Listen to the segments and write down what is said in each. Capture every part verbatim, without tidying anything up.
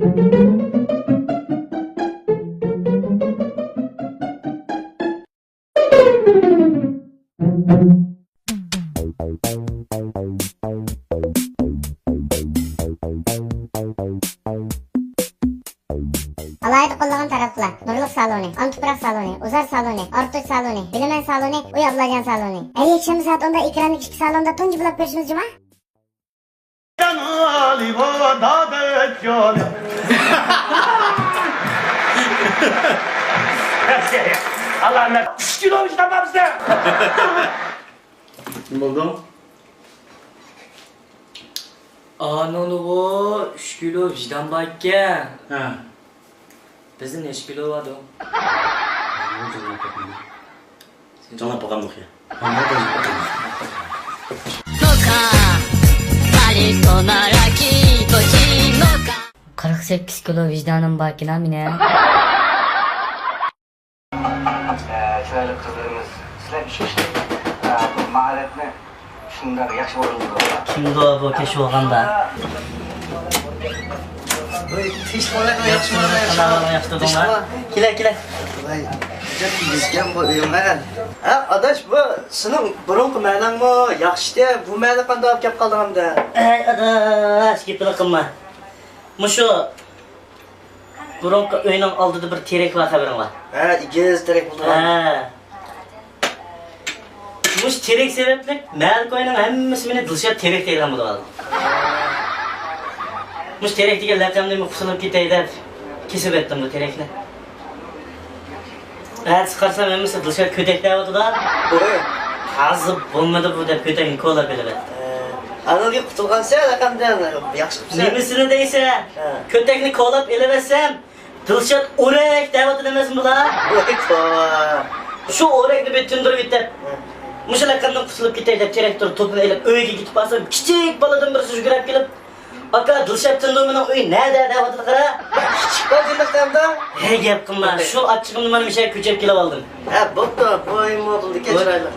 ئالاھىدە قوللىغان تاراتقۇلار، نۇرلۇق سالونى، ئان تۇپراق سالونى، ئۇزار سالونى، ئارتۇچ سالونى، بىلىمەن سالونى، ئۇي ئابلاجان سالونى. ھەر يەكشەنبە سائەت ئوندا ئېكراننىڭ ئىككى سالونىدا تۇنجى بولاپ كۆرۈشىمىز جۇما. ئاللا ئۈچ كىلو ئىشلەپ بەرسە. نېمە بولدى؟ ئانىڭدىغۇ ئۈچ كىلو ۋىجدان بار ئىكەن. ھە. بىزدە نەچچە كىلو باردۇ؟ جاڭلاپ باقامدۇق يا؟ قىرىق سەككىز كىلو ۋىجدانىم باركىنا مېنىڭ. ئە، چىرايلىق قىزلىرىمىز، سىلەر ئىككى كىشى، ئە، بۇ ماھارەتنى شۇنداق ياخشى ئورۇندىدىڭلار. كىمدۇ بۇ كەچ بولغاندا؟ ياخشى، ياخشى تۇردۇڭلار؟ كېلە، كېلە. ۋاي، جىق كىيگەن بۇ ئۆيۈڭ. ھە، ئاداش، بۇ سېنىڭ بۇرۇنقى مەھەللەڭمۇ؟ ياخشى ئىكەن، بۇ مەھەللىگە قانداق كەپ قالدىڭ ئەمدى؟ ئەي ئاداش، گېپىنى قىلما. مۇشۇ بۇرۇنقى ئۆينىڭ ئالدىدا بىر تېرەك بار، خەۋىرىڭ بار؟ ھە، ئېگىز تېرەك بولىدىغان. ھە. مۇشۇ تېرەك سەۋەبلىك مەھەللە كوينىڭ ھەممىسى مېنى دىلشات تېرەك دەيدىغان بولۇپ قالدى. مۇشۇ تېرەك دېگەن لەقەمدىنمۇ قۇتۇلۇپ كېتەي دەپ كېسىۋەتتىم بۇ تېرەكنى. ئەتىسى قارىسام، ھەممىسى دىلشات كۆتەك دەۋاتىدۇ. ۋوي. تازا بولمىدى بۇ دەپ كۆتەكنى كولاپ ئېلىۋەتتىم. ئاندىن قۇتۇلغانسەن، ئاكامدىن ياخشى قىپسەن. نېمىسىنى دەيسەن؟ ھە. كۆتەكنى كولاپ ئېلىۋەتسەم، دىلشات ئورەك دەۋاتىدۇ ئەمەسمۇ بۇلار؟ ۋوي، توۋا. شۇ ئورەكنى بىر تىندۇرۇپ يېتىپ، ھە، مۇشۇ لەقەمدىن قۇتۇلۇپ كېتەي دەپ تىراكتور توپىنى ئېلىپ ئۆيگە كېتىپ بارسام، كىچىك بالىدىن بىرسى يۈگۈرۈپ كېلىپ، ئاكا، دىلشات تىندۇ مېنىڭ ئۆي نەدە دەۋاتىدۇ، قارا. كىچىك بالا دېمەكتە ئەمدى. ھەي، گەپ قىلما. شۇ ئاچچىقىمدا مانا مۇشۇ يەرگە كۆچۈپ كېلىۋالدىم. ھە، بوپتۇ. بۇ ئۆيمۇ بولىدىكەن، چىرايلىق.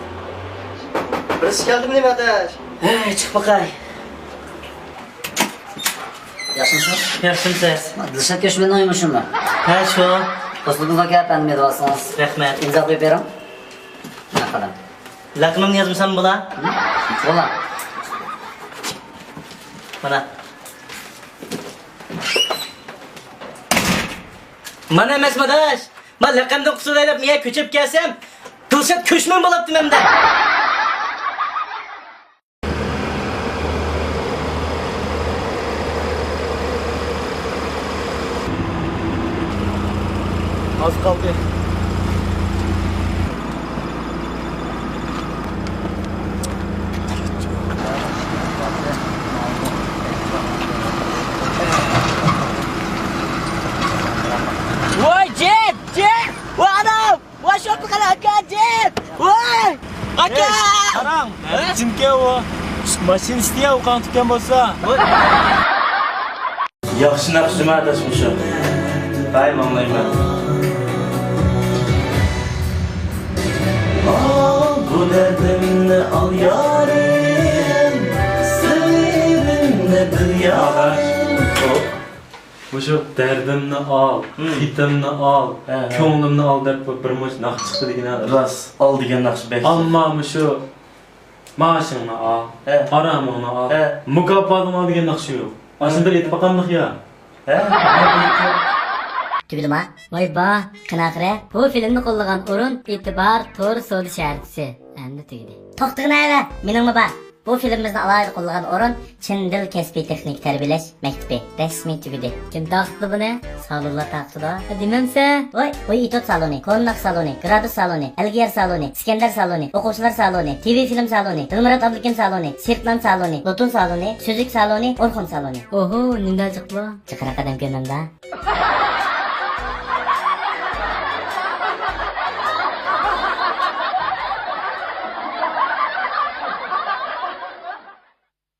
بىرسى كەلدىمۇ نېمە، ئاداش؟ ھەي، چىقىپ باقاي. ياخشىمۇسىز؟ ياخشىمۇسىز؟ دىلشات كۆچمەننىڭ ئۆيىمۇ شۇمۇ؟ ھە، شۇ. دوستلۇقىمىزغا كەپ ئەمدى ئېلىۋالسىڭىز. رەھمەت. ئىمزا قويۇپ بېرىڭ. ماقالەم. لەقىمىمنى يازمىسام بولا؟ بولا. مانا. مانا ئەمەسمۇ ئاداش؟ مەن لەقەمدىن قۇتۇلاي دەپ مەن كۆچۈپ كەلسەم، دىلشات كۆچمەن بولاپتىمەن-دە. ئاز قالدى. ۋاي، جېپ، جېپ! ۋاي، ئانام! ۋاي، شوپۇر قىلىڭ، ئاكا، جىپ! ۋاي! ئاكا! ئەي، قاراڭ، ھە؟ نەدىچىنكى ئۇ ماشىنا ئۈستىگە ئۇ قاڭ تىككەن بولسا. ياخشى ناخشا جۇما ئاداش مۇشۇ. دائىم ئاڭلايمەن. ئال بۇ دەردىمنى ئال يارىم، سىرىمنى بىل يارىم. مۇشۇ دەردىمنى ئال، ھىم، خېتىمنى ئال، ھە، ھە، كۆڭلۈمنى ئال دەپ بىر مۇنچە ناخشا چىقتى دېگىنە. راست، ئال دېگەن ناخشا بەك. ئەمما مۇشۇ مائاشىڭنى ئال، ھە، ئارامىڭنى ئال، ھە، مۇكاپاتىڭنى ئال دېگەن ناخشا يوق. ئاشۇنى بىر ئېيتىپ باقامدۇق يا؟ ھە؟ تۈگىدىما؟ ۋاي با، قېنى ئاخىرى؟ بۇ فىلىمنى قوللىغان ئورۇن ئېتىبار تور سودا شەھەرچىسى. ئەمدى تۈگىدى. توختىغىن ھەۋە، مېنىڭمۇ بار. بۇ فىلىمىمىزنى ئالاھىدە قوللىغان ئورۇن چىن دىل كەسپىي تېخنىكا تەربىيەلەش مەكتىپى رەسمىي تۈگىدى. كىم تارقىتىپتۇ بۇنى؟ سالونلار تارقىتىدۇ. ھە، دېمەمسەن؟ ۋاي، ۋاي، ئېتوت سالونى، كونا ناخشا سالونى، گرادۇس سالونى، ئەلگىيار سالونى، ئىسكەندەر سالونى، ئوقۇغۇچىلار سالونى، تىۋى فىلىم سالونى، دىلمۇرات ئابلىكىم سالونى، سىرتنان سالونى، لوتۇن سالونى، سۈزۈك سالونى، ئورخۇن سالونى. ئوھو، نېمىنداق جىقلا؟ جىقراق ئادەم كۆرمەمدا.